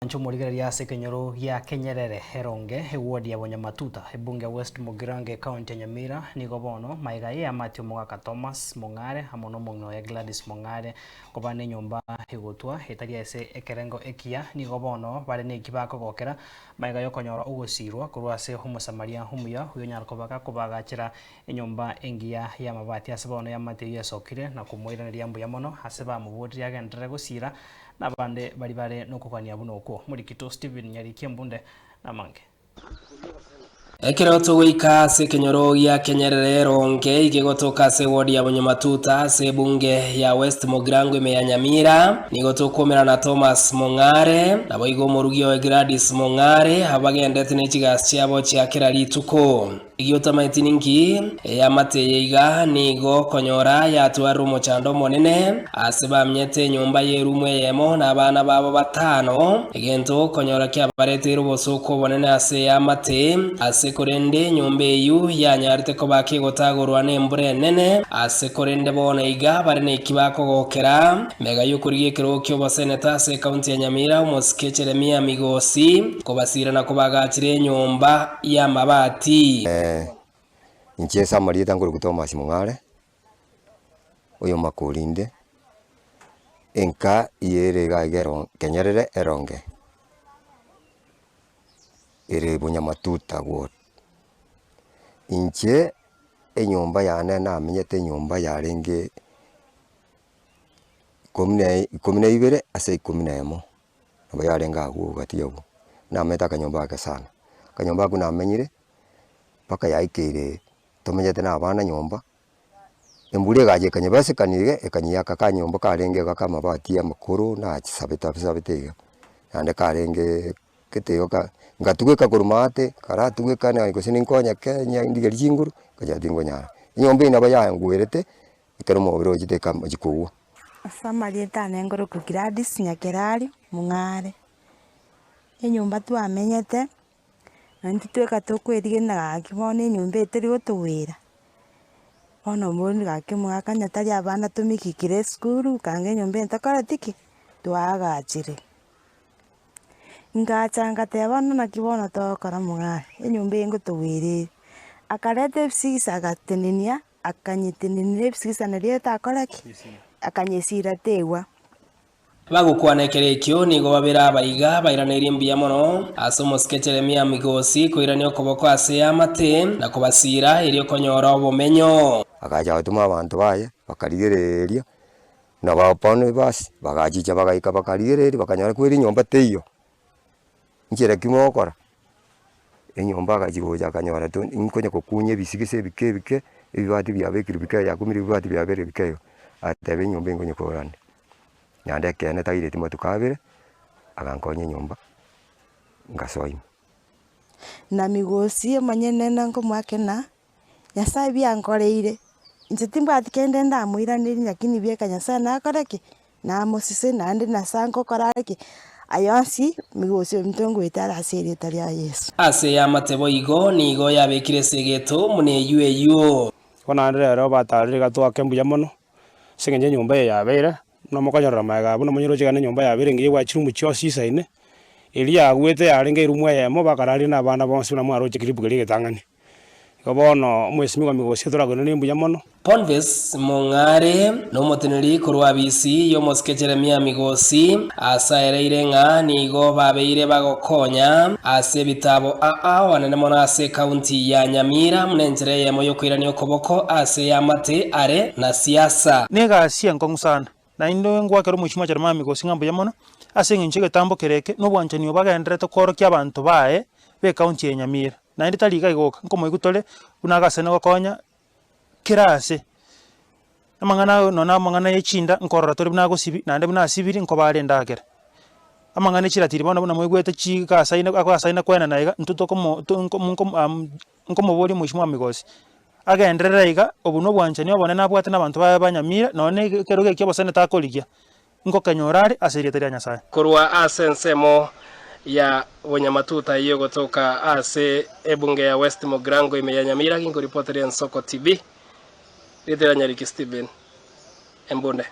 Inche omorigereria ase ekenyoro gia Kenyerere, Eronge, eward ya Bonyamatuta, ebunge ya West Mugirango ecounty ya Nyamira, nigo bono magega y'eamate omogaka Thomas Mong'are amo nomong'ina oye Gladys Mong'are koba nenyomba egotwa etari ase ekerengo ekiya nigo bono bare neki bakogokera magega yokonyora ogosirwa korwa ase omosamaria omuya oyonyara koba gakobagachera enyomba engiya y'amabati ase bono eamate eyio esokire na komoiraneria mbuya mono ase bamobotirie agenderere gosira Nabande baria bare nokogania buna okwo. Morikito Stephen Nyariki Embunde namange. Ekero togoika ase ekenyoro gia Kenyerere eronge igegotoka ase eward ya Bonyamatuta ase ebunge ya West Mugirango ime ya Nyamira, nigo tokwomera na Thomas Mong'are, naboigo omorugi oye Gladys Mong'are, abwo bagendete ne chigasi chiabo chia kera rituko. Eyio otamaeti ninki? Eamate eye iga nigo okonyora yatwarire omochando omonene, ase bamenyete enyomba y'erumu eyemo na abana babo batano, egento okonyora kiabareteire obosooku obonene ase eamate, ase korende enyomba eyio yanyarete koba kegotagorwa nembura enene, ase korende bono iga bare neki bakogokera. Mega y'okorigia ekerogo ki'oboseneta ase ekaunti ya Nyamira, omosike Jeremia Migosi, kobasiira na kobagachera enyomba. y'amabati. Inche ase amarieta nkorokwa Thomas Mong'are, oyo makori inde, enka eye ere iga iga ero Kenyerere eronge, ere Bonyamatuta ward. Inche enyomba yane namenyete enyomba yarenge ikomi na ikomi na ibere ase ikomi na emo. Nabo yarenge agwo gati abwo, namenyete akanyomba gake sana. Akanyomba akwo namenyire, mpaka yaikeire tomenyete na abana nyomba, embura egacha ekanyebasekania iga, ekanyiaka akanyomba karenge iga ka amabati amakoro nachisabete abisabete iga, naende karenge gete igo ka ngatugeka korwa maate, karatugeka na gose ninkonyeke nya ndigerie chinguru, nkanyora tingonyara. Enyomba eywo nabo yangwerete. Ekero omobere ochete ekama chikogwa. Ase amarieta ane nkorokwa Gladys Nyakerari Mong'are, enyomba twamenyete, na intwe tweka tokoerigena gaki bono enyomba eye teri gotogwera, bono mbori gaki omogaka onye tari abana tomikikire esukuru, kanga enyomba eye ntokoreti ki? Twaagachire. Ngacha ngateba bono naki bono togokora mong'are, enyomba eye ngotogwera ere. Akareta ebisigisi agatenenia. Akanyetenenera ebisigisa nario etakora ki? Akanyesiira tegwa. Bagokwana ekero ekio nigo babere aba iga bairaneirie mbuya mono ase omosike Jeremia Migosi koirania okoboko ase eamate na kobasiira erio konyora obomenyo. Agacha gotoma abanto baye, bakarigereria, na bono basi, bagachicha bagaika bakarigereria bakanyora kweri enyomba teiyo. Nchera ki mogokora? Enyomba agachia gocha akanyora to nkonya kokunya ebisigisi ebike ebike, ebibati biabekirwe bike yakumire ebibati biabeire bike igo, agateba enyomba eye nkonya kogora nde. Naende ekeene taireti matuko abere, agankonya enyomba, ngasoa ime. Na migosi omonyene nkomoakena, Nyasaye biankoreire, inche timbwati kende ndamoiranerie lakini bieka Nyasaye nakore ki? Namosese naende nase ngokora ki? Aya onsi migosi ominto ngoetara ase erieta ria Yeso. Ase eamate boigo nigo yabekire ase egeto buna eyio eyio. Bono naende rero batarire iga twake mbuya mono, ase eng'encho enyomba eye yabeire, buna mokonyorora magega abwo buna monyeroche iga na enyomba yabeire engiya ebwate chirumu chionsi chisaine, eria yagwete yarenge erumu eyemo bakararia na abana bonsi buna mwaroche clip keria egetang'ani. Igo bono omwesimigwa Migosi torakoiranerie mbuya mono. Bonface Mong'are nomoteneneri korwa abisi y'omosike Jeremia Migosi asaereire ng'a nigo babeire bagokonya ase ebitabo aa anene mono ase ekaunti ya Nyamira buna enchera eyemo y'okoirania okoboko ase eamate are na siasa. Negasi enkong'u sana, naende ngwakera omochie mwa Jeremiah Migosi ng'a mbuya mono, ase eng'encho egetambo kere eke, na obwanchani obo agendererete koorokia abanto baye b'ekaunti ya Nyamira. Naende tari iga iga oka, nkomoigwa tore buna agasene gokonya kera ase, amang'ana ayo nonya amang'ana ya chinda nkorora tore buna agosibi naende buna asibiri nkoba are endagera. Amang'ana ya chiratiri bono buna moigwete chigasaine agosaina koenana iga, intwe tokomo to nkomo nkomo nkomoboria omweshimiwa Migosi, agenderere iga, obwo na obwanchani obonene abwate na abanto baye ba Nyamira, nonya na ekerogo ekio obosene takorigia. Ngokenyora are ase erieta ria Nyasae. Korwa ase ensemo ya bonyamatuta eyio egotoka ase ebunge ya West Mugirango ime ya Nyamira, ginkoripoteria Ensoko TV, rieta ria Nyariki Stephen Embunde.